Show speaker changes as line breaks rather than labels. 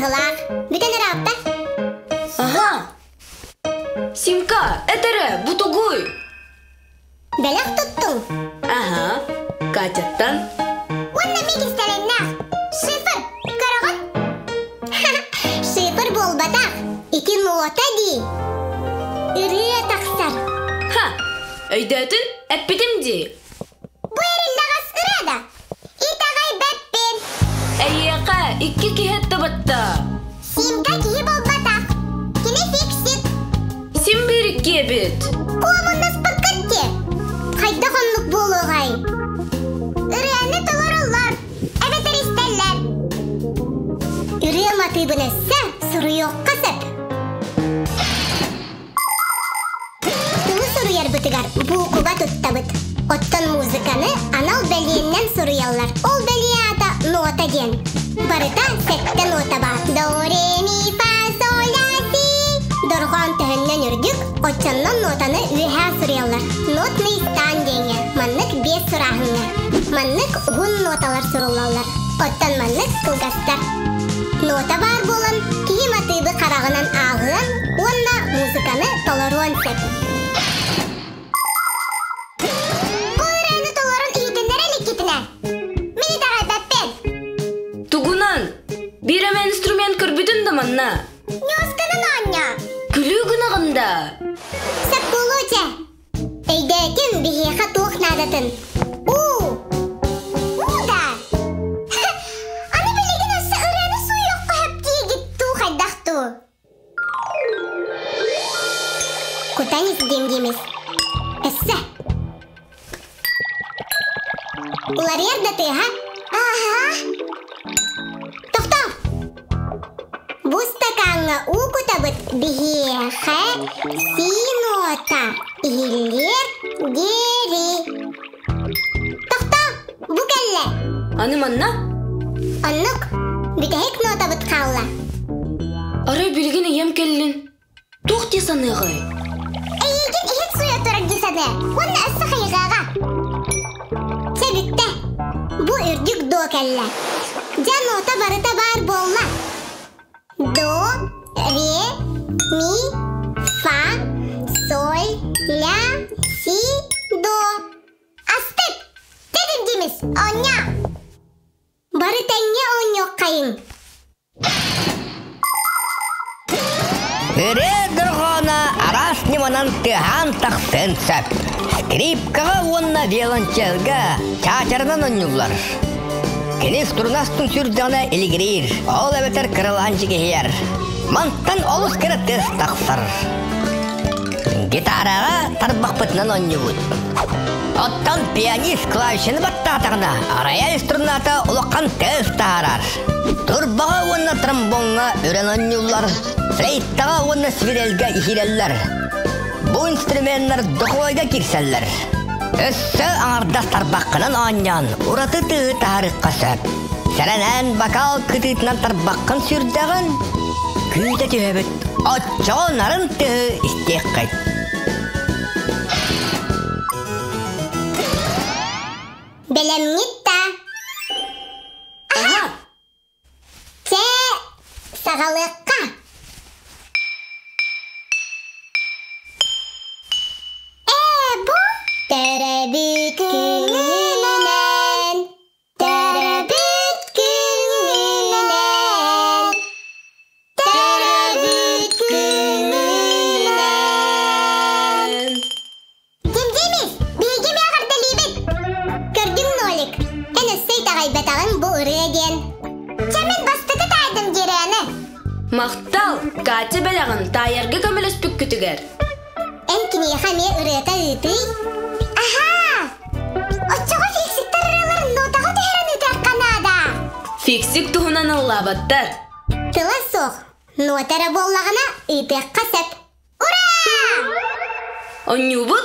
быһылаах. Бүтэн ыраатта.
Аха. Симка, эт эрэ, бу тугуй?
Бэлэх туттуҥ?
Аха, Катяттан.
Уонна эмиэ кистэлэҥнээх. Шифр, көрөҕүн? Шифр буолбатах, ити нота дии. Ырыа тахсар.
Ха, өйдөөтүн, эппитим дии.
Бу эриллэҕэс ырыа да? Итэҕэйбэппин.
Эйиэхэ икки киһи аттыбытта.
Симка киһи буолбатах. Кини фиксик.
Сим биир иккиэбит.
Куомуннаспыккыт дии. Хайдах оннук буолуоҕай? Ырыаны толороллор, эбэтэр истэллэр. Ырыа матыыбын өссө суруйуохха сөп. Тылы суруйарбытыгар буукуба туттабыт. Оттон музыканы анал бэлиэннэн суруйаллар. Ол бэлиэ аата нота диэн. Барыта сэттэ нота баар. До, ре, ми, фа, соль, ля, си. Дорҕоон төһөннөн үрдүк, оччоннон нотаны үөһээ суруйаллар. Нотный стан диэҥҥэ маннык биэс сурааһыҥҥа. Маннык уһун ноталар суруллаллар. Оттон маннык кылгастар. Нота баар буолан, киһи матыыбы хараҕынан ааҕыан уонна музыканы толоруон сөп. Бу ырыаны толорон иһитиннэрэ иликкитинэ, мин итэҕэйбэппин.
Тугунан? Биир эмэ инструмент көрбүтүн да манна.
Ньуосканан оонньоо.
Күлүү гынаҕын да.
Сөп буолуо чэ. Өйдөөтүм биһиэхэ туох наадатын. Уу! Уу да! Аны билигин өссө ырыаны сууйуохха сөп диигит дуу хайдах дуу? Кутан истиэм диэмис. Өссө. Уларыйар да тыаһа. Аһа. Тохтоо! Бу стакаҥҥа уу кутабыт биһиэхэ синота иһиллиэр диэри. Тохтоо! Бу кэллэ.
Аны манна?
Оннук. Бүтэһик нотабыт хаалла.
Арай билигин ийэм кэллин. Туох дии саныаҕай?
Эйиигин иһит суйа турар дии саныа уонна өссө хайҕыаҕа. Чэ бүттэ. Бу үрдүк до кэллэ. Дьэ нота барыта баар буолла. До, ре, ми, фа, соль, ля, си, до. Астык! Дедим Димис, оонньоо! Бары тэҥҥэ оонньуоххайыҥ!
Ырыа дорҕооно араас ньыманан тыаһаан тахсыан сөп. Скрипкаҕа уонна виолончельга чаачарынан оонньууллар. Кини струнастын сүрдэҕинэ илигириир, ол эбэтэр кыралаан дьигиһийэр. Мантан олус кыра тыас тахсар. Гитараҕа тарбахпытынан оонньуубут. Оттон пианист клавишаны баттаатаҕына, рояль струната улахан тыас таһаарар. Турбаҕа уонна тромбоҥҥа үрэн оонньууллар, флейтаҕа уонна свирельгэ иһирэллэр. Бу инструменнар духовойга киирсэллэр. Өссө аҥардас тарбаххынан оонньоон ураты тыаһы таһаарыахха сөп. Сэрэнэн бакаал кытыытынан тарбаххын сүрдэҕин, күүтэ түһэбит, оччоҕо нарын тыаһы истиэххит.
Бэлэмҥит да?
Аһа!
Чэ, саҕалыахха. Ээ, бу төрөбүт күнүнэн, төрөбүт күнүнэн, төрөбүт күнүнэн. Димдимис, биһиги эмиэ эҕэрдэлиибит! Көрдүҥ, Нолик, эн өссө итэҕэйбэтэҕиҥ бу ырыа диэн. Чэ, мин бастакы таайдым диэрээнэ.
Махтал, Катя бэлэҕин таайарга көмөлөспүккүтүгэр.
Эн киниэхэ эмиэ ырыата ыытый? Аһаа! Оччоҕо фиксиктэр ырыаларын нотаҕа түһэрэн ыытыахха наада.
Фиксик туһунан ыллаабаттар.
Тыла суох, нота эрэ буоллаҕына ыытыахха сөп. Ура!
Онньуубут?